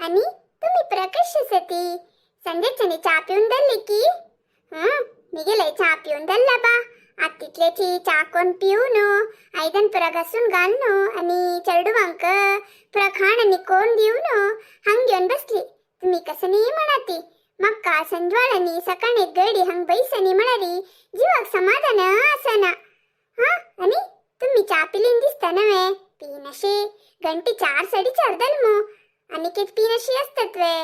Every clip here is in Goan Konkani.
आनी तुमी पुरा कशी आसती? संजेच्यानी च्या पिवन धरली की? मिगेले च्या पिवन धरला बा. आत तितल्याची च्या कोन पिवन आयदन पुरा घासून घालून आनी चेडवांक पुरा खाण आनी कोण दिवन हांग घेवन बसली. तुमी कसं न्ही म्हणाती, म्हाका संजवाळ आनी सकाळी गडी हांग बैसनी म्हळ्यार जिवाक समाधान आसना. हा, आनी तुम्ही च्या पिलीन दिसता नव्हे? पिनशी घंटी 4 4:30 जाल मू, आनी कित पिनशी असतात वे?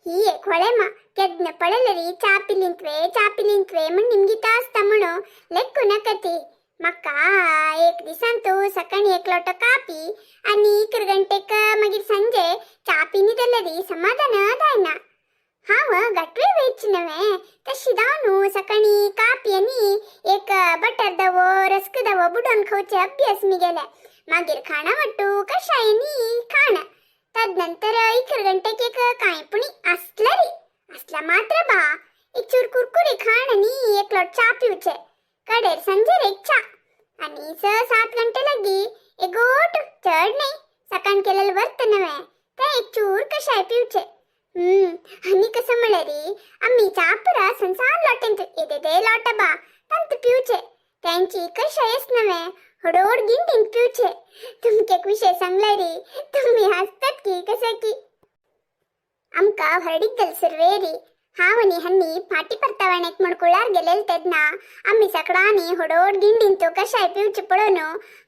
ही एक होळेमा केदन पळयलरी च्या पिलींतवे च्या पिलींतवे म्हण निमगिता आसता म्हणू लेखू नाका ती. म्हाका एक दिसान तूं सकाळी एक लोटो कापी आनी 11 गंटेक मागीर संजे च्या पिनी जाल्यार समाधान जायना. हांव गटवे वेच नव्हे, तशी जावन सकाळी कापी आनी एक बटर दवो रस्क दवो बुडोवन खावचे अभ्यास मिगेले. मागीर खाणा वट्टू कशाय नी खाण. तदनंतर 11 गंटेक एक कांय पुणी आसलरी आसला मात्र बा एक चूर कुरकुरे खाण आनी एक लोट च्या पिवचे. कडेर संजेर एक च्या आनी 6-7 गंटे लागी एक गोट, चड नाही, सकाळ केलेलं वर्त नव्हे ते एक चूर कशाय पिवचे. आनी कसं म्हळ्यार आम्ही च्या पुरा संसार लोटेंत येदेदे लोट बा ತಂत पिवचे. त्यांची कशायच नव्हे होडोड गिंडीन पिवचे. तुमके एक विषय सांगल्यारी तुम्ही हसतात की कसं की. आमका हरडीक गल सुरवेरी हांव आनी हन्नी फाटी परतावणेक म्हण कुळार गेलेल तेन्ना आमी सकडांनी होडोड गिंडीन तो कशाय पिवचे पळोवन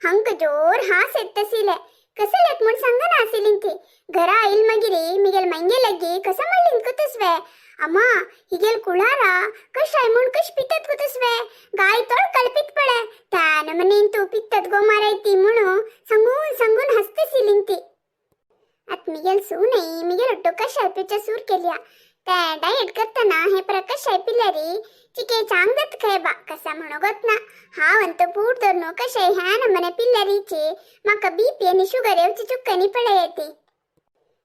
हंक जोर हास येत तसिले. कसं लेक म्हण सांगना आसिलीं ती. घरा आईल मागीर मिगेल मैंगे लगी कसं म्हणलीन कुतसवे, अम्मा हिगेल कुळारा कशाय म्हण कश पितात कुतसवे, गाय तोड कल्पित पळे त्या नमनीन तू पित्तात गो मारायती म्हणून सांगून सांगून हसतेसिलीन ती. आत मिगेल सूनय मिगेल ಒಟ್ಟು कशाय पिवच्या सूर केल्या. त्या डायट करताना हे पर कशाय पिल्यारी चिके चांगदत खय बा, कसा म्हणू गोत ना. हांव अंत पूट धरून कशाय ह्या नमने पिल्यारीचे म्हाका बीपी आनी शुगर येवची चुक्कनी पळे येती.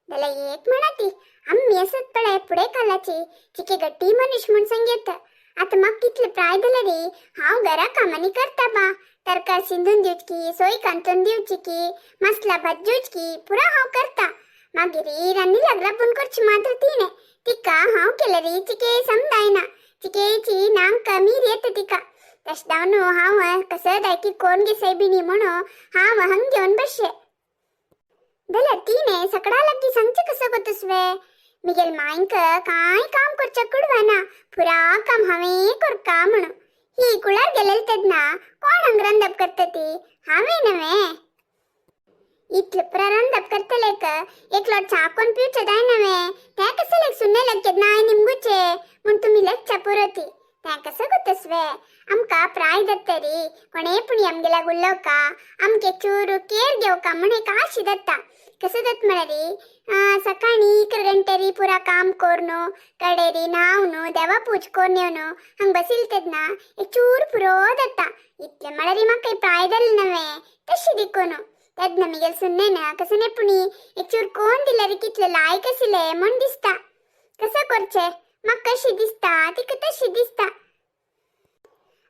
जाल्यार एक म्हणाती आम्ही असत पळय फुडें कालाची चिके गट्टी मनीस म्हूण सांगेत. आतां म्हाका कितले प्राय जाल्यारी हांव घरा कामांनी करता बा. तरकार शिंदून दिवची, सोय कांतून दिवची की, मसला भात दिवची, पुरा हांव करता. मागीर रान्नी लागला करची मात्र तिणे तिका हांव केल्यारी चिके समजायना, चिकेची नांग कमी येता तिका. तशें जावन हांव कसं दायकी कोण गे सैबिणी म्हणून हांव हंग घेवन बसले. जाल्यार तिणे सकडा लागीं सांगचें कसं गोतसवे, मिगेल मांयक कांय काम करच्या कुडवाना, पुरा काम हांवें करका म्हणून. ही कुळार गेलेली तेन्ना कोण हांग रांदप करता ती? हांवें नव्हे? इतलें पुरा रांदप करतलेक एक लोट च्या कोण पिवचें जाय नव्हे? तें कसं लेक सुन्ने लागचे नाय निमगुचे म्हूण तुमी लेगच्या पुरो ती. तें कसं गोतसवे, आमकां प्राय जातरी कोणेय पुणी आमगेल्या उलोवका, आमके चूर केर घेवका म्हण एक आशी जाता. कसं जाता म्हळ्यार सकाळी 11 गंटेरी पुरा काम करून कडेरी न्हावन देवा पूज करून येवन हांग बसील तेन्ना एक चूर पुरो जाता. इतलें म्हळ्यार म्हाका प्राय जालें नव्हे तशी देखून. तेन्ना मिगेल सुन्नेन कसं पुणी एक चूर कोण दिल्यार कितले लायक आशिल्ले म्हण दिसता. कसं करचें, म्हाका कशी दिसता तिका तशी दिसता.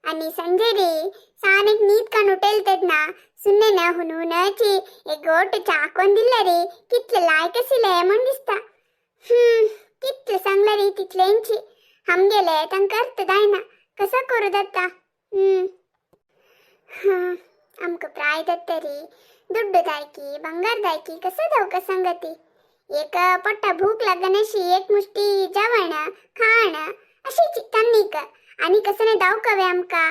आनी संजेरी सान एक न्हीद काडून उठयले तेन्ना सुन्नेन हुनहुनाची एक गोट च्या कोण दिल्यारी कितले लायक आशिल्ले म्हण दिसता. कितले सांगल्यारी तितलेंची आमगेले तांकां अर्थ जायना. कसो करूं जाता? आमकां प्राय जातरी दुड्डू जाय की बंगार जाय की कसं जावका सांगती. एक पोट्टा भूक लागनाशी एक मुष्टी जेवण खाण अशीच तन्नीक. आनी कसं नाही दावकवे आमकां.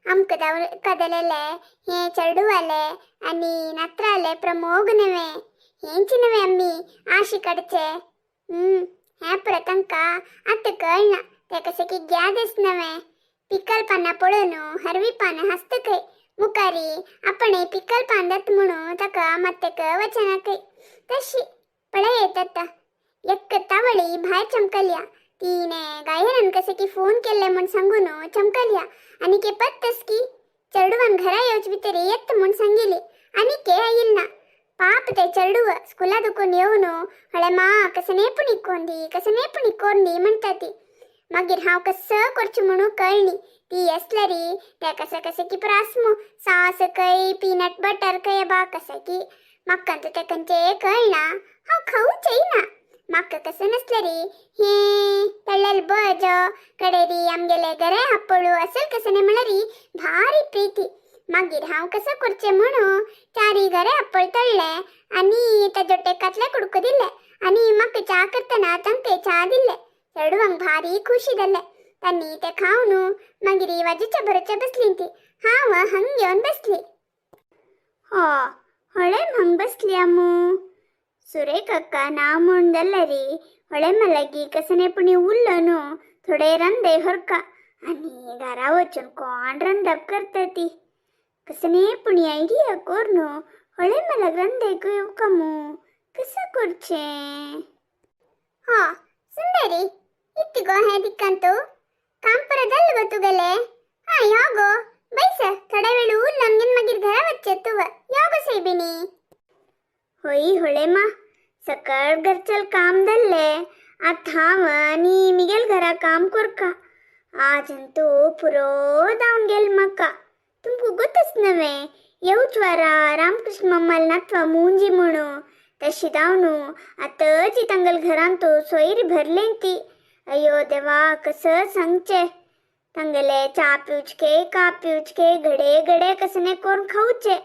आमकां दाव कदलेले हे चेडवाले आनी नात्राले प्रमोग नव्हे, हेंच नव्हे आमी आशी काडचे. हें पुरो तांकां आतां कळना. तें कशें की ग्यादच नव्हे, पिकल पानां पळोवन हरवी पानां हासता खंय. मुखारी आपण पिकल पान जाता म्हणून ताका मात्तेक वचना खंय. तशी पळय येत आतां एक तावळी भायर चमकल्या. तिने गायरान कसे की फोन केले म्हण सांगून चमकल्या आनी के पत्तस की चेडवान घरा येवचे भितर येत म्हण सांगिली आनी के आईल ना. पाप ते चेडूव स्कुला दुकून येवन हळे मा कसं नेपणी कोंदी कसं नेपणी कोंदी म्हणटा ती. मागीर हांव कसं करचें म्हणून कळनी. ती असल्यारी ते कसं कसं की प्रासमू सास खंय पीनट बटर खंय बा कसं की म्हाका तें खंयचें कळना. हांव खावूच येयना. म्हाका कसो नासले री हे तळ्ळेल बजो कडेरी आमगेले घरे हाप्पळू असल कसने म्हणरी भारी प्रीती. मागीर हांव कसो करचें म्हणू चारी घरे आप्पळ तळ्ळे आनी ताजो टेकातले कुडको दिले आनी म्हाका च्या करतना तांकां च्या दिले. चेडवांक भारी खुशी जाले. तांणी ते खावन मागीर वाजेच्या बरोच्या बसली ती. हांव हंग येवन बसली. हो ಹೊಳೆ ಹಂಗ್ बसली आमू. सुरेखक्का ना म्हूण जाल्यारी ಹೊಳೆ मलागी कसने पुणी उरलो न्हू थोडे रंदे होरका आनी घरा वचून कोण रंदप करता ती. कसने पुणी आयडिया करून ಹೊಳೆ मलाग रंदेक येवका मू कसं करचें. हा सुंदरी इत्तिगो हें दिक्कंतु काम पुरो जालें गो तुगेलें. हा यो गो बैस थोडे वेळ उरलो मागीर घरा वचचें तुव. यो गो सैबिणी. होय होळेमा सकाळ घरचल काम जाल्लें आतां हांव आनी मिगेल घरा काम करका. आजंतू पुरो जावन गेल म्हाका. तुमकां गोतच नव्हे येवच वारा रामकृष्ण मम्माल नातवा मुंजी म्हणू तशी जावन आतांची तांगेल घरांतू सोयरी भरली ती. अय्यो देवा कसं सांगचें. तांगेले च्या पिवचके का पिवचके घडे घडे कसने करून खावचे.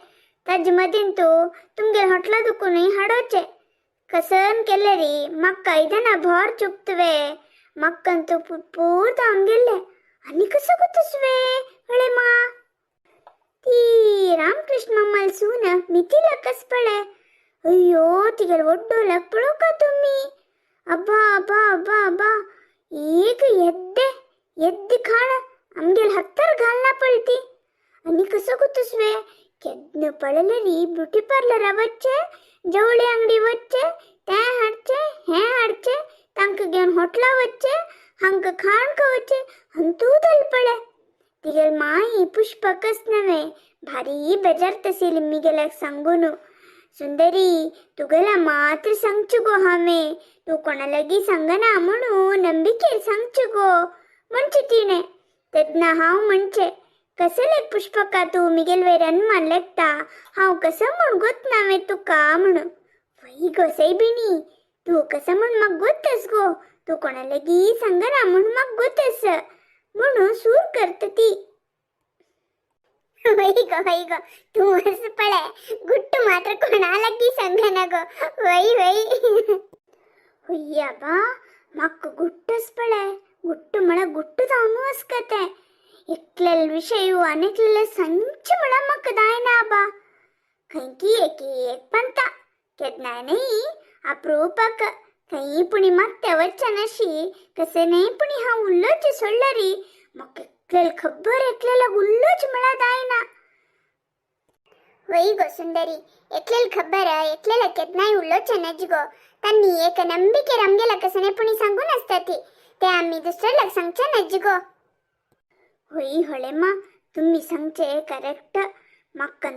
ताजे मदीं तूं तुमगेल हॉटला दुकूनय हाडोचे. कसन केले री म्हाका आयदनां भर चुकतवे. म्हाका पुपूर जावन गेल्लें. आनी कसो गोतसवे हळे मा ती रामकृष्ण मम्माल सून मिथिला कस पळे. अय्यो तिगेल वड्डोलाक पळोवका तुमी. अब्बा अब्बा अब्बा अब्बा एक येद्दे येद्दे खाण आमगेल हत्तर घालना पळती. आनी कसो गोतसवे केन्ना पळयलें री ब्युटी पार्लरा वचचें जवळे अंगडी वचचें तें हाडचें हें हाडचें तांकां घेवन हॉटला वचचें हांकां खाण खावचें हंतू जालें पळे. तिगेल माई पुष्पकच नव्हे भारी बेजारतसील मिगेल्याक सांगून. सुंदरी तुगेला मात्र सांगचें गो हांवें तूं कोणा लागीं सांगना म्हणून नंबिकेर सांगचें गो म्हणचें तिणें. तेन्ना हांव म्हणचें कसं लेक पुष्पका तूं मिगेल वयर अनमान लेखता हांव कसं म्हूण गोत नावें तुका म्हणून. वय गो सैबिणी तूं कसं म्हूण म्हाका गोतस गो तूं कोणा लागीं सांगना म्हूण म्हाका गोतस म्हणून सूर करता ती. वय गो वय गो तूं असं पळे गुट्टू मात्र कोणा लागीं सांगना गो. वय वय. होय्या बा म्हाका गुट्टच पळे गुट्टू म्हळ्यार गुट्टू जावन वचका. एकलेल विशय आनी सांगचें म्हळ्यार म्हाका जायना बा. खंयकी एक एक पंता केन्नाय न्ही अप्रुपाक खंय पुणी मात्या वचनाशी कशें न्ही पुणी हांव उल्लोच सोडल्यारी म्हाका एकलेल खबर एकलेलाक उल्लोच म्हळ्यार जायना. वय गो सुंदरी एकलेल खबर एकलेला केन्नाय उलोवचें नज गो. तांणी एक नंबिकेर आमगेला कसने पुणी सांगून आसता ती ते आमी दुसऱ्याक सांगचें नज गो. होय होळेमा तुमी सांगचें करेक्ट. म्हाका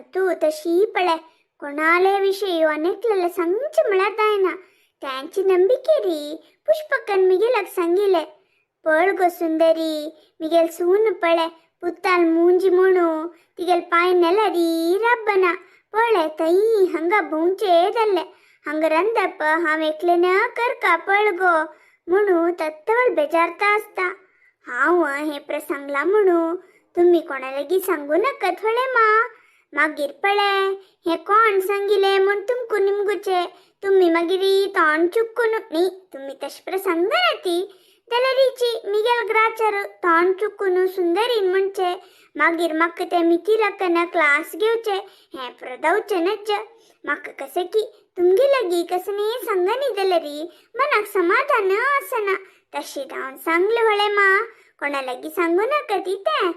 तशी पळे कोणाले विशय अनेकलेला सांगचें म्हळ्यार जायना. त्यांची नंबिकेरी पुष्पकन मिगेलाक सांगिलें पळ गो सुंदरी मिगेल सून पळे पुताल मुंजी म्हणू तिगेल पांय नेलरी रब्बना पळे थंय हांगा भोंवचे जाल्लें हांगा रंदप हांव एकलें न करका पळ गो म्हणू तत्तवळ बेजारता आसता. हांव हें प्रसंगला म्हणू तुमी कोणा लागीं सांगू नाका थोडे मा. मागीर पळे हें कोण सांगिलें म्हूण तुमकां निमगुचें तुमी मागीर तोंड चुक्कून न्ही तुमी तशें प्रसंगना ती जाल्यारीची मिगेल ग्राचार तोंड चुकून सुंदरीन म्हणचें मागीर म्हाका तें मिथिलाकन क्लास घेवचें हें प्रदावचें नज्ज. म्हाका कशें की तुमगे लागीं कसं न्ही सांगनी जाल्यारी मनाक समाधान आसना. तशें जावन सांगलें व्हळें मा कोणा लागीं सांगू नाका ती तें.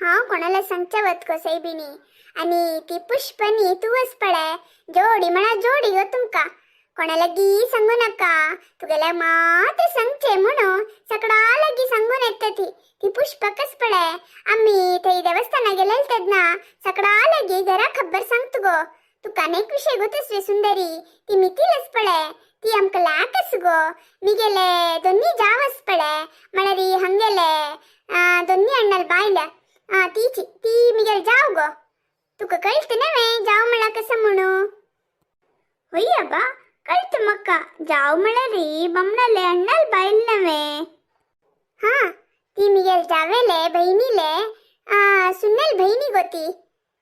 हांव कोणाला सांगचें वत गो सैबिणी. आनी ती पुष्पनी तूं पळे जोडी म्हळ्यार जोडी गो तुमकां. कोणा लागीं सांगू नाका तुगेल्या मात्र सांगचें म्हणून सगळा लागीं सांगून येता ती. ती पुष्पकच पळे आमी थंय देवस्थाना गेलेले तेन्ना सगळा लागीं घरा खबर सांगता गो. तुका अनेक विशय गोतस सुंदरी ती मिथिलच पळे ती आमकां लाकच गो. मिगेले दोन्ही जावस पळे म्हळ्यार हंगेले दोन्ही अण्णाल बायल तीची ती मिगेल जाव गो. तुका कळटा नव्हे जाव म्हळ्यार कसं म्हणू. होय आबा कळत म्हाका जाव म्हळ्यार बमणाले अण्णाल बायल नव्हे. हा, ती मिगेल जावेले बहिणीले सुन्नेल बहिणी गो ती.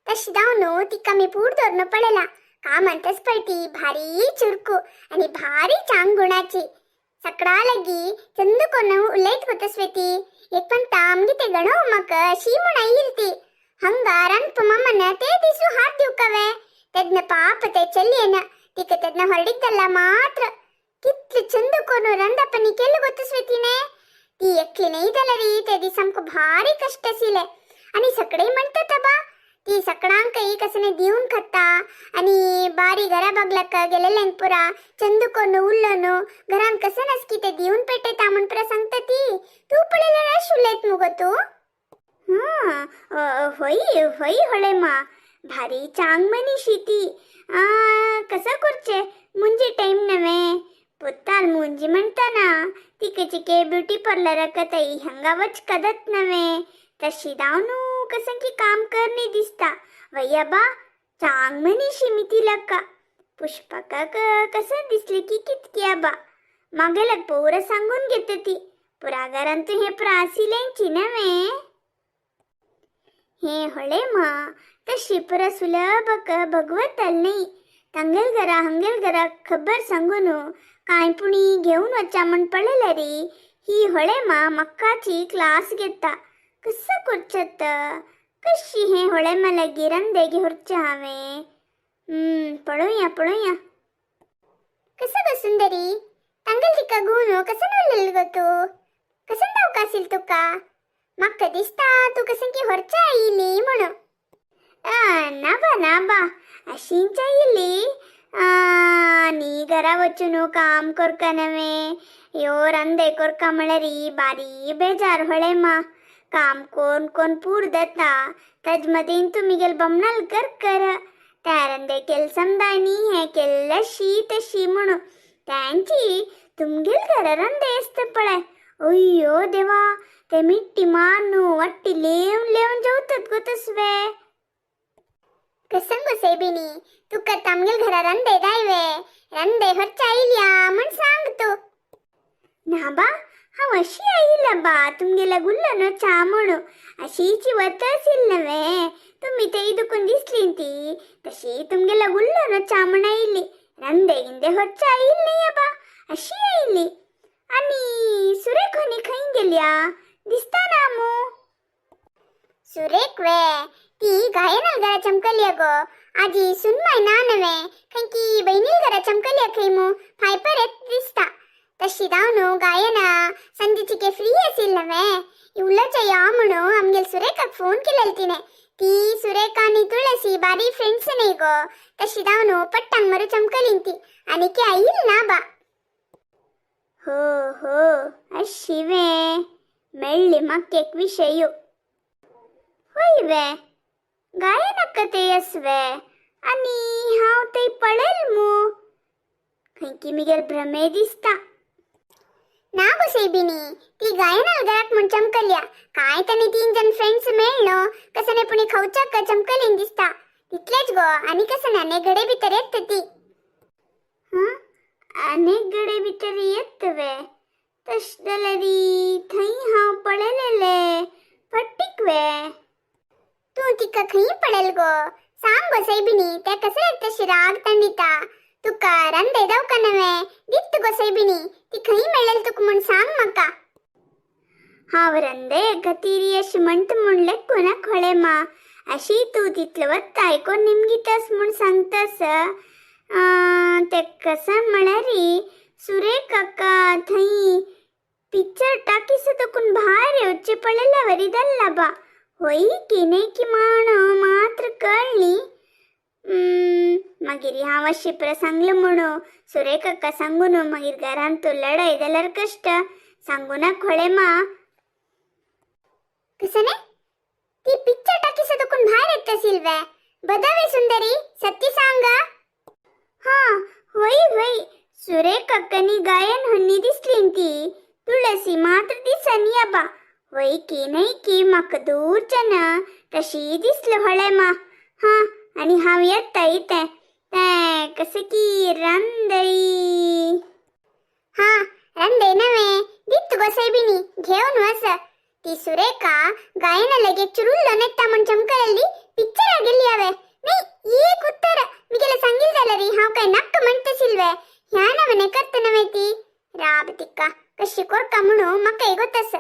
तशी जावन तिका मी पूर धरून पळयला. का म्हणतस पळती भारी चुरकू आणि भारी चांग गुणाची. सकळा लगी चंद कोण उलयत गोतस्वे ती. एक पण तामगी ते गणो मक अशी म्हण आईल ती. हंगा रंप ममन ते दिसू हात दिवकवे तेज्ञ पाप ते चल्येन तिका तेज्ञ ಹೊರಡಿದ್ದಲ್ಲ ಮಾತ್ರ. ಕಿತ್ಲು ಚಂದ ಕೊನು ರಂದಪ್ಪನಿ ಕೆಲ್ಲು ಗೊತ್ತಿಸ್ವೆ ತಿನೆ. ती एकली नाही जाल्यार ते दीस आमकां भारी कश्ट आशिल्ले. आनी सगळे म्हणटात बा ती सकडांकय कसने दिवन खाता आनी बारी घरा बागलाक गेलेल्यांक पुरा चंद कोन्न उरलो न्हू घरान कसं नसकी ते दिवन पेटयता म्हण पुरा सांगता ती. तूं पळयल्यार अशें उलयत मुगो तूं. हां, होय होय होळेमा, भारी चांग मनीशी ती. कसं करचे मुंजी टायम नव्हे पुत्ताल मुंजी म्हणताना तिके चिके ब्युटी पार्लराक तई हंगा वच कदत नव्हे. तशी दावनू कसं की काम करणे दिसता वయ్या बा. चांग मनीशी मी ती लक्का. पुष्पका कसं दिसले की कितकी बा मागेलक पोरं सांगून घेते ती. पुरा घरांतू हे प्रासिलेंची नव्हे. हे ಹೊಳೆ ಮಾ, तशी पुरा सुलभ भगवतल नाही. तांगेल घरा हंगेल घरा खबर सांगून काय पुणी घेऊन वचा म्हण पळयल्यार ही होळे मा मक्काची क्लास घेता. कसं करचत कशी हे होळे मला रंदेगी हुरचे हांवें. पळोवया पळोवया. कसं गो सुंदरी, तांगेल तिका गुण कसं उरलेल गो तूं? कसं दावका आसील तुका? म्हाका दिसता तूं कसं की होरच्या आयिल्ली म्हणून. ना बा ना बा, अशींच आयिल्ली. आनी घरा वचून काम करका नव्हे यो रंदे करका म्हळ्यार बारी बेजार होळे मा. काम कोण कोण पूर देता तज मदीन तुमी गेल बमणाल कर कर त्या रंदे केल समदानी हे केल्ल शी तशी म्हणून त्यांची तुमगेल घरा रंदे आसता पळय. अय्यो देवा, ते मिट्टी मारून वट्टी लेवन लेवन जेवतात गो तसवे. कसं गो सैबिनी, तुका तामगेल घरा रंदे जायवे रंदे होरच्या आयिल्या म्हण सांग तूं. ना बा, हांव अशी आयिल्ला बा तुमगेल्या गुल्लो न्हू च्या म्हणू. अशीची वत आशिल्ल नव्हे तुमी ते दुकून दिसली ती तशी तुमगेल्या गुल्लो न्हू च्या म्हण आयिल्ली. रंदे गिंदे होरच्या आयिल्ली न्ही बा, अशी आयिल्ली. आनी सुरेख आनी खंय गेल्या दिसता ना मू? सुरेख वे, ती गायनाल घरा चमकली गो. आजी सुनमाय ना नव्हे खंय की बहिणील घरा चमकली खंय मू फायपर येत दिसता. तशी जावन गायना संजीची के फ्री आशिल्ल नव्हे उलोवच्या या म्हणून आमगेल सुरेखाक फोन केलेल तिने. ती सुरेखा आनी तुळसी बारी फ्रेंड्स न्ही गो. तशी जावन पट्टांग मरू चमकली ती आनी की आयिल ना बा. हो हो, अशी वे, मेळ्ळी म्हाका एक विशय. होय वे, गायनाक ते आसवे आनी हांव ते पळयल मू खंय की मिगेल भ्रमे दिसता. ना गो सैबिनी, ती गायनाल घराक म्हूण चमकल्या. काय ताणी तीन जण फ्रेंड्स मेळ्ळो कसने पुणी खावच्याक चमकलीन दिसता तितलेच गो. आनी कसं ना घडे भितर येत ती. हां, अनेक गडे भितर येत वे? तश जाल्यार थंय हांव पळयलेले फटीक वे? तूं तिका खंय पळयल गो? सांग गो सैबिनी, ते कसले तशी राग तंडिता तुका. रंदे दावका नव्हे दित्त गो सैबिनी, ती खंय मेळ्ळेल तुका म्हूण सांग म्हाका. हांव रंदे खातीर अशें म्हणटा म्हूण लेखूं नाका होळे मा. अशी तूं तितलो वत्ता आयकोन निमगितस म्हूण सांगतास. तें कशें म्हळ्यार सुरेखाका थंय पिक्चर टाकीस तकून भायर येवचें पळयल्या वरी जाल्ला बा. होय की न्हय की म्हण मात्र कळ्ळी. मागीर हांव अशें पुरा सांगलें म्हणून सुरेखाका सांगून मागीर घरांत तूं लढाय जाल्यार कश्ट. सांगू नाका होळे मा. कसं ने ती पिक्चर टाकीस दुकून भायर येत सिल्वे बदावे? सुंदरी, सत्य सांग. हां, होय होय, सुरेखाकानी गायन हन्नी दिसली ती. तुळसी मात्र दिसनी बा. होय की न्हय की म्हाका दूरच्यान तशी दिसली होळे मा. हां, आनी हांव येता इतें. ते कशें की रांदई. हा रंदे नवे दित गो सैबिनी घेवन वस. ती सुरेखा गायन लगे चुरुल्लो नेत्ता म्हण चमकलली पिक्चर गेली हवे. नाही एक उत्तर मिगेले सांगिल जाल्यारी हांव काय नक्क म्हणत सिल्वे. ह्या नवने करत नवे ती राब तिक्का कशी कोरका म्हणू मकाय गोतस.